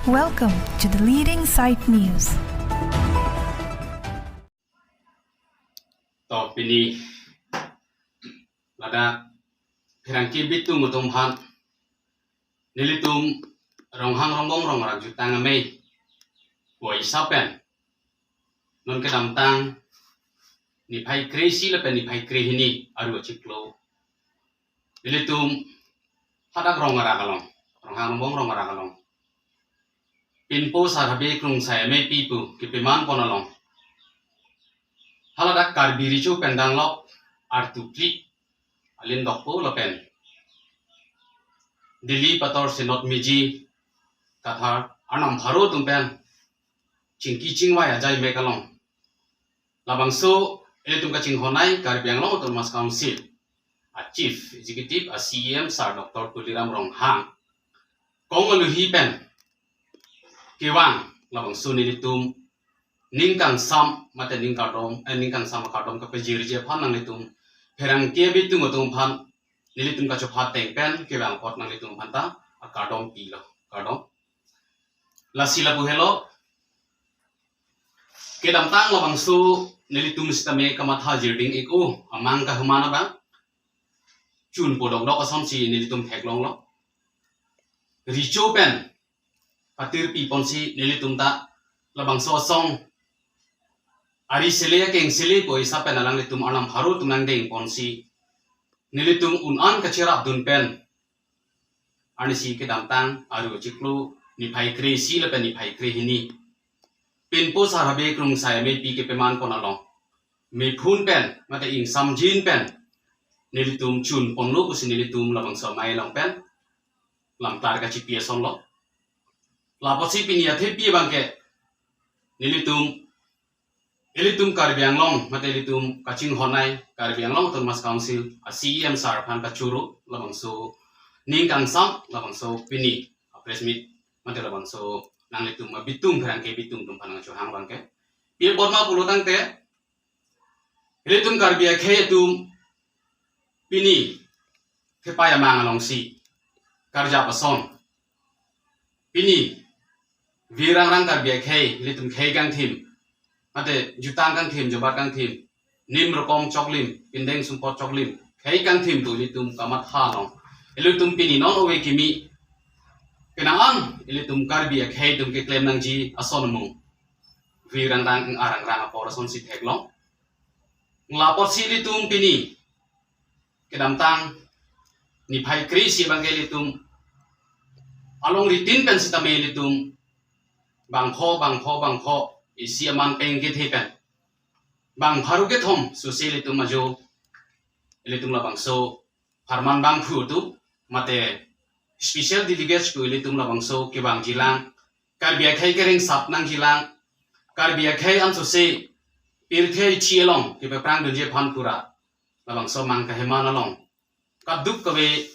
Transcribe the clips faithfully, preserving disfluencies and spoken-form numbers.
Welcome to the leading site news. To pini ladak pherangke bitung atum aphan nelitum Ronghang Rongbong Rong Arak Jutang Amei pu aisap pen non kedamtang niphai kre-isi lapen niphai kre-hini aru achiklo nelitum hadak Rong Arak along, Ronghang Rongbong Rong Arak along pinpo sar Habe Krungsai Ameipi pu kepaman pon along haladak Karbi Recho pen danglok artu phli Alin Dokpo lapen Delhi pator Synod Meji Kathar Arnam Pharo atum pen chingki chingvai ajai mek along labangso ilitum kachinghon-ai Karbi Anglong Autonomous Council a Chief Executive, a C E M Sir Doctor Tuliram Ronghang kong aluhi pen kevang labangso nelitum ning kangsam mate ning kardom, eh, ning kangsam akardom kapajirji aphan nanglitum pherangke bitung atum aphan nelitum kachopha ateng pen kevang apot nanglitum aphan ta akardom pilo, kardom. Lasi lapu helo, kedamtang labangso nelitum sitame kamatha jirding ik-o amang kahuman abang chun podok dok asonsi nelitum theklonglo. Recho pen patirpi ponsi nelitum ta labangso asong ari sele akeng sele pu aisap pen alanglitum Arnam Pharo atum nangdeng ponsi nelitum un-an kachirapdun pen arnisi kedamtang aru achiklo niphai kre-isi lapen niphai kre-hini pinpo sar Habe Krungsai Ameipi kepaman pon along mephun pen mate ingsamjin pen nelitum chun ponlo pusi nelitum labangso amei along pen lamklar kachipi asonlo. Lapotsi pini athepi abangke nelitum, ilitum Karbi Anglong mate ilitum kachinghon-ai Karbi Anglong Autonomous Council a C E M Sir aphan kachoro labangso ning kangsam labangso pini a press meet mate labangso nanglitum abitung pherangke bitung atum aphan nangchohang abangke. Pi apot ma pulo tangte ilitum Karbi akhei atum pini thepai amang alongsi karjap ason pini virang rang Karbi akhei ilitum khei kangthim mate jutang kangthim, jobat kangthim, nim rokom choklim, pindeng sumpot choklim, khei kangthim pu ilitum kamatha along ilitum pini non ove kimi penang an ilitum Karbi akhei atum keklem nangji ason amung virang rang arang rang apor asonsi theklong. Lapotsi ilitum pini kedamtang niphai kre-isi abangke ilitum alongri tin pen sitame ilitum bangpho bangpho bangpho isi aman peng kethe pen bang pharo kethom sose ilitum ajo ilitum labangso pharman bangphu atum mate special delegates pu ilitum labangso kevangjilang, Karbi akhei keringsap nangjilang, Karbi akhei ansose pirthe ichi along kepaprangdunji aphan pura labangso amang kahuman along kaduk kave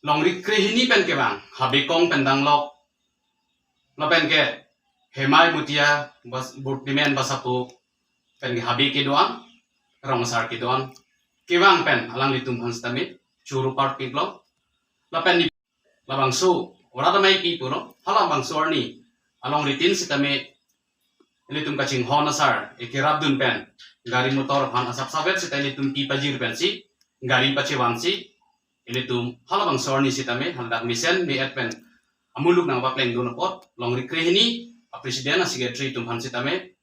longri kre-hini pen kevang Habe kong pen danglok lapen ke Hemai Mutia bas, Burtimen Basapo pen ke Habe kedo-an, Rong Asar kedo-an kevang pen alanglitum aphan sitame choro parpiklo. Lapen ni labangso orat ameipi pulo, halabangso arni alongri tin sitame ilitum kachinghon asar ekerapdun pen gari motor aphan asap savet sita ilitum pi pajir pensi gari pachevansi ilitum halabangso arni sitame haladak mesen me-et pen amuluk nangpaplengdun apot longri kre-hini a president a secretary atum aphan sitame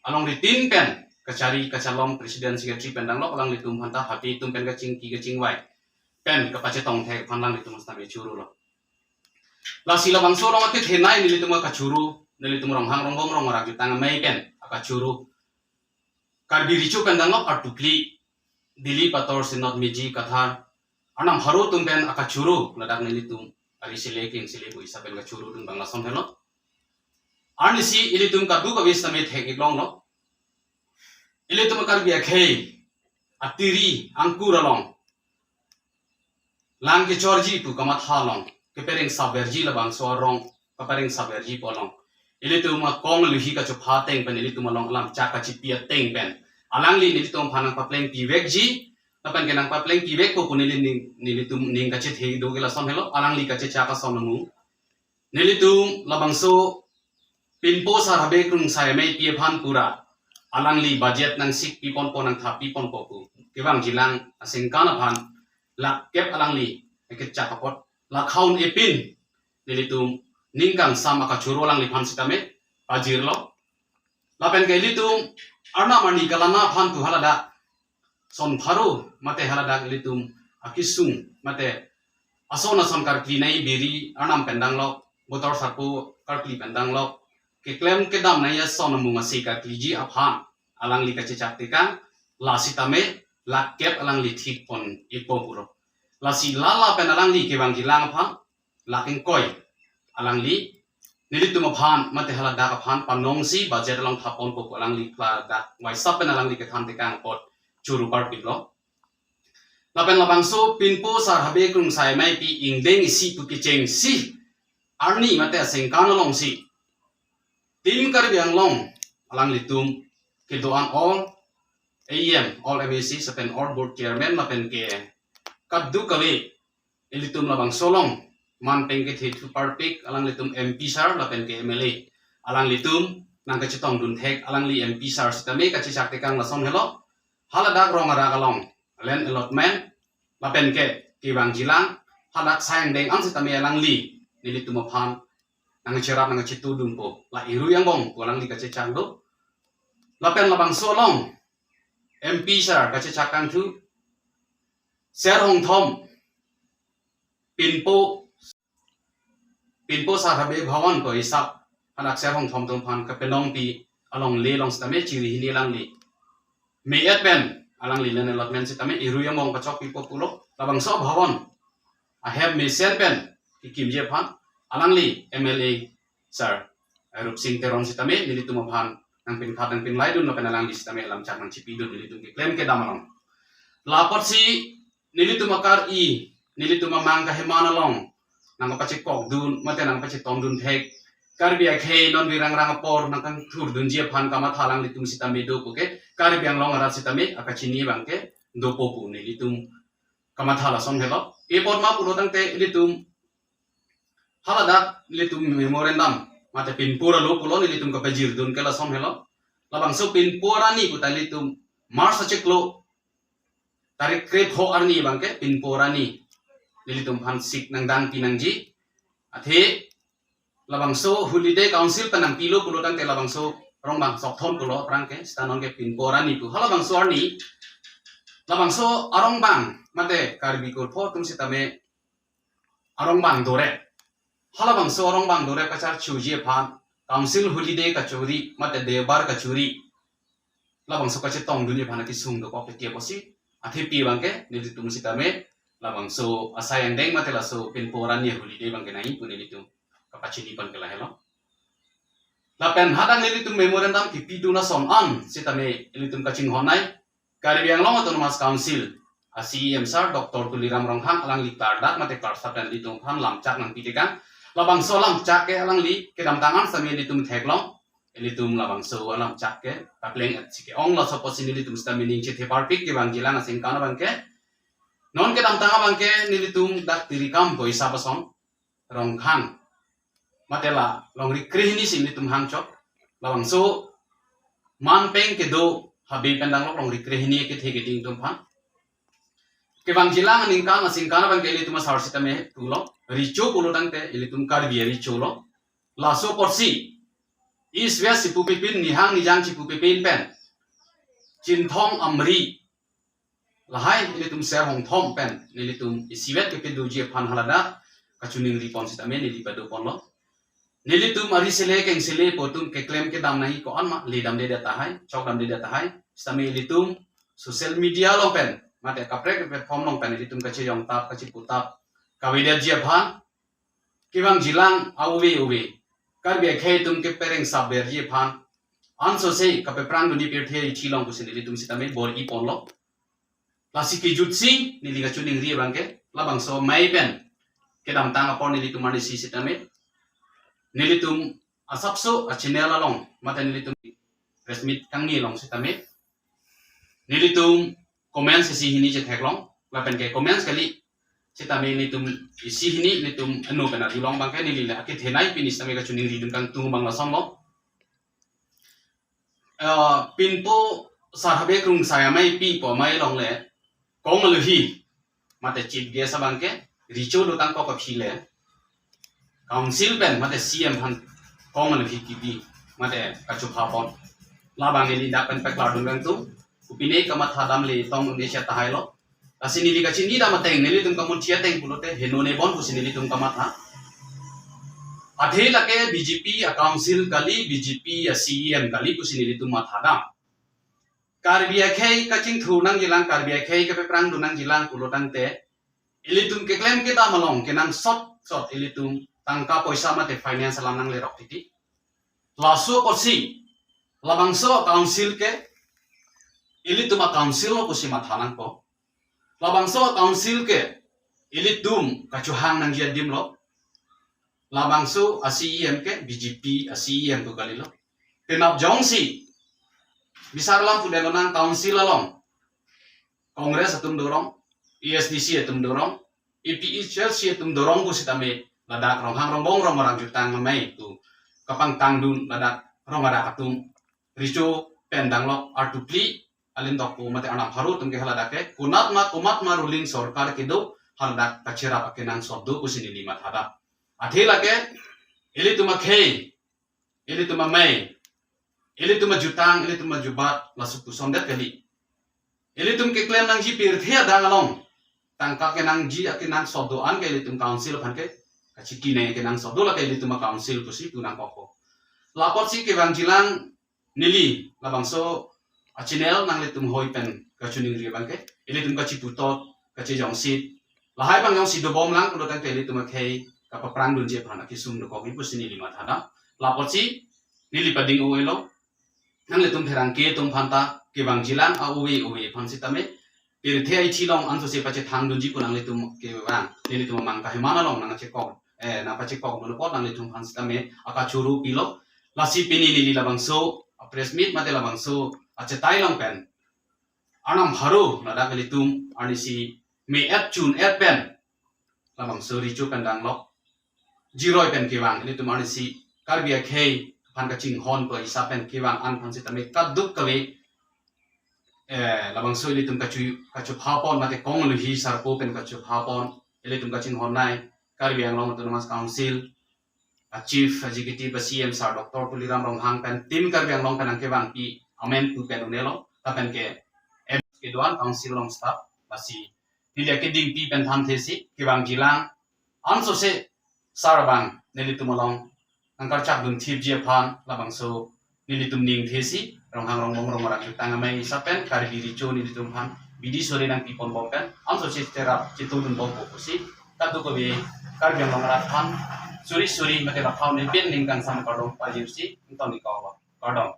alongri tin pen kachari kachalom president secretary pen danglok alanglitum aphan ta Habe atum pen kachingki kachingvai pen kapachetong thek aphan alanglitum sitame chorolo. Lasi labangso along ake thenai nelitum akachoro, nelitum Ronghang Rongbong Rong Arak Jutang Amei pen akachoro Karbi Recho pen danglok artu phli Delhi pator Synod Meji Kathar Arnam Pharo atum pen akachoro ladak nelitum ari sele keng sele pu aisap pen kachorodun abang lason helo. Arnisi ilitum kaduk kave sitame thek-ik longlo. Ilitum Karbi akhei atiri angkur along lang kechorji pu kamatha along keperengsapverji labangso arong kaperengsapverji pu along ilitum akong aluhi kachopha ateng pen ilitum along alam chak kachipi ateng pen alangli nelitum aphan nangpaplengpivekji lapen ke nangpaplengpivekpo pu neli ning, nelitum ning kachethe do ke lason helo, alangli kachechak ason amung Nelitum labangso Pinpo Sar Habe Krungsai Ameipi aphan pura alangli budget nangsik piponpo, nangthap piponpo pu kevangjilang asengkan aphan lakh kep alangli ekechak apot lakhaun epin nelitum ning kangsam akachoro alangliphan sitame pajirlo. Lapen ke ilitum Arnam arni kalana aphan pu haladak son pharo mate haladak ilitum akisung mate ason ason karkli nai, biri arnam pen danglok, botor sarpo karkli pen danglok, keklem kedam nai ason amung asi karkliji aphan alangli kachechak tekang, la sitame lakh kep alangli thik pon ikpo pulo. Lasi lala pen alangli kevangjilang aphan lakh ingkoi alangli nelitum aphan mate haladak aphan panongsi budget along thap ponpo pu alangli haladak WhatsApp pen alangli kethan tekang apot choro parpiklo. Lapen labangso Pinpo Sar Habe Krungsai Ameipi ingdeng isi pu kechengsi arni mate asengkan alongsi Team Karbi Anglong alanglitum kedo-an all A E M, all M A Cs lapen all board chairman lapen ke kadokave ilitum labangso along man peng kethe thu parpik alanglitum M P sir lapen ke M L A, alanglitum nangkachetongdun thek alangli M P sir sitame kachechak tekang lason helo. Haladak rong arak along land allotment lapen ke kevangjilang, hadak sai angdeng an sitame alangli nelitum aphan nangcherap nangchetudunpo, la irui angbong pu alangli kachechak do. Lapen labangso along M P sir kachechak kangthu, Ser Hongthom Pinpo, Pinpo Sar Habe Bhawan ko isap hadak Ser Hongthom atum aphan kapenongpi along le along sitame chiri hini alangli me-et pen alangli land allotment sitame irui angbong pachokpipo pulo. Labangso bhawan ahem mesen pen kekimji aphan alangli M L A sir Rupsing Teron sitame nelitum aphan nangpinkhat nangpinlaidun lapen alangli sitame alamchak nangchipidun nelitum keklem kedam along. Lapotsi nelitum akar-i, nelitum amang kaheman along nangkapachekokdun mate nangpachetongdun thek Karbi akhei non virang rang apor nangkangthurdunji aphan kamatha alanglitum sitame do pu ke Karbi Anglong arat sitame akachini abang ke dopo pu nelitum kamatha lason helo. Epot ma pulo tangte ilitum haladak ilitum memorandum mate pinpo ra lo pulo nelitum kapajirdun ke lason helo. Labangso pinpo arni pu ta ilitum March achiklo tarik krepho arni abang ke pinpo arni nelitum aphan sik nangdangpi nangji. Athe labangso holiday council pen nangpilo pulo tangte labangso arongbang sokthom pulo aphrang ke sita non ke pinpo arni pu. Halabangso arni labangso arongbang mate Karbi kurpho atum sitame arongbang dorep. Halabangso arongbang dorep kacharchuji aphan council holiday kachori mate deobar kachori labangso kachetongdunji aphan akesung dokok ke apotsi athepi abang ke nelitum sitame labangso asai angdeng mate laso pinpo arni holiday abang ke nai pu nelitum kapachini pon ke lahelo. Lapen hadak nelitum memorandum kipidun ason an sitame nelitum kachinghon nai Karbi Anglong Autonomous Council a C E M sir Doctor Tuliram Ronghang alangli klardak mate klarsap pen nelitum aphan lamchak nangpi tekang. Labangso lamchak ke alangli kedamtang an sitame nelitum theklong. Nelitum labangso alamchak ke kapleng et si ke-ong, laso apotsi nelitum sitame ning chethe parpik kevangjilang asengkan abang ke. Non kedamtang abang ke nelitum dak Tirikam Boisa Bason Ronghang mate la longri krehini si nelitum hangchok. Labangso man peng kedo habe pen danglok longri krehini kethe keding atum aphan. Kevangjilang aningkan asengkan abang ke ilitum asar sitame pulo, recho pulo tangte ilitum Karbi arecho lo. Laso apotsi East West chipu pipin, nihang nijang chipu pipin pen Chinthong Amri lahai ilitum Ser Hongthom pen nelitum isivet kepedoji aphan haladak kachiningri pon sitame neli pado ponlo. Nelitum ari sele keng sele pu atum keklem kedam nangji ko-an ma, ledamde det tahai, chokdamde det tahai. Sitame ilitum social media along pen mate kaprek platform along pen ilitum kachejongtap kacheputap kavedetji aphan kevangjilang ave ave Karbi akhei atum kepereng sapverji aphan ansose kapeprang dunji pirthe ithi long pusi nelitum sitame bor-i ponlo. Lasi kejutsi neli kachiningri abang ke labangso amei pen kedamtang apor nelitum arnisi sitame nelitum asapso a channel along mate nelitum press meet kangni along sitame nelitum comments isi hini chetheklong lapen ke comments kali Sitame nelitum isi hini nelitum anu pen arjulong abangke neli le akethenei pini sitame kachiningri dun kangtung abang lasonlo. Eh, pinpo Sar Habe Krungsai amei pipo amei along le kong aluhi mate chief guest abangke recho dotang kok aphi le council pen mate C M aphan kong aluhi kibi mate kachupha pon. Labang neli dak pen paklardun kangtung. Kopine kamatha dam le tong un-e seta hailo. Lasi neli kachini dam ateng nelitum kamuthia ateng pulote heno ne bon pusi nelitum kamatha. Athe lake B J P a council kali, B J P a C E M kali pusi nelitum matha dam. Karbi akhei kachingthur nangjilang, Karbi akhei kapeprang dun nangjilang pulo tangte ilitum keklem kedam along kenangsot sot ilitum tangka poisa mate finance alam nanglerok titi. Laso apotsi labangso council ke ilitum a council lo pusi matha nangpo. Labangso council ke ilitum kachohang nangji adim lo. Labangso a C E M ke B J P a C E M pu kalilo. Penap jongsi bisar lam pudelo nang council along Congress atum dorong, A S D C atum dorong, A P H L C atum dorong pusitame ladak Ronghang Rongbong Rongmarang Jutang amei pu kapangtang dun ladak rong adak atum recho pen danglok artupli alin dokpo mate Arnam Haro atum ke haladak ke konat ma komat ma ruling sorkar kedo haladak kacherap akenangsot do pusi neli matha dam. Athe lake ilitum akhei, ilitum amei, ilitum ajutang, ilitum ajubat laso pusondet kali. Ilitum keklem nangji pirthe adang along tangka kenangji akenangsot do-an ke ilitum council aphan ke kachiki nang akenangsot do lake ilitum a council pusi pu nangkokpo. Lapotsi kevangjilang neli labangso a channel nanglitum hoi pen kachiningri abangke ilitum kachiputot kachejongsit lahai abang jongsi dobom lang pulo tangte ilitum akhei kapaprang dunji aphan akesung dokok pusi neli matha dam. Lapotsi neli pading o elo nanglitum pherangke atum aphanta kevangjilang a ove ove aphan sitame pirthe aithi along ansose pachethang dunji pu nanglitum kevang nelitum amang kaheman along nangchekok eh nangpachekok dun apot nanglitum aphan sitame akachoro pilo. Lasi pini neli labangso a press meet mate labangso achetai along pen Arnam Haro ladak ilitum arnisi me-et chun-et pen labangso recho pen danglok jiroi pen kevang ilitum arnisi Karbi akhei aphan kachinghon ko isa pen kevang an aphan sitame kaduk kave eh labangso ilitum kachu kachupha pon mate kong aluhi sarpo pen kachupha pon ilitum kachinghon nai Karbi Anglong Autonomous Council a Chief Executive a C M Sir Doctor Tuliram Ronghang pen Team Karbi Anglong pen nangkevangpi amen pu pen un-elo lapen ke M kedo-an council along staff lasi neli akedingpi pen thanthesi kevangjilang ansose sar abang nelitum along nangkarchak dun thipji aphan labangso nelitum ningthesi Ronghang Rongbong Rongmarang Jutang amei isa pen Karbi recho nelitum aphan bidi sore nangpi pon bom pen ansose cherap chetu dun bompo pusi kaduk kave Karbi Anglong arat aphan suri suri mate laphau nepin ningkan sam kardom pajirsi ington ni kau kardom.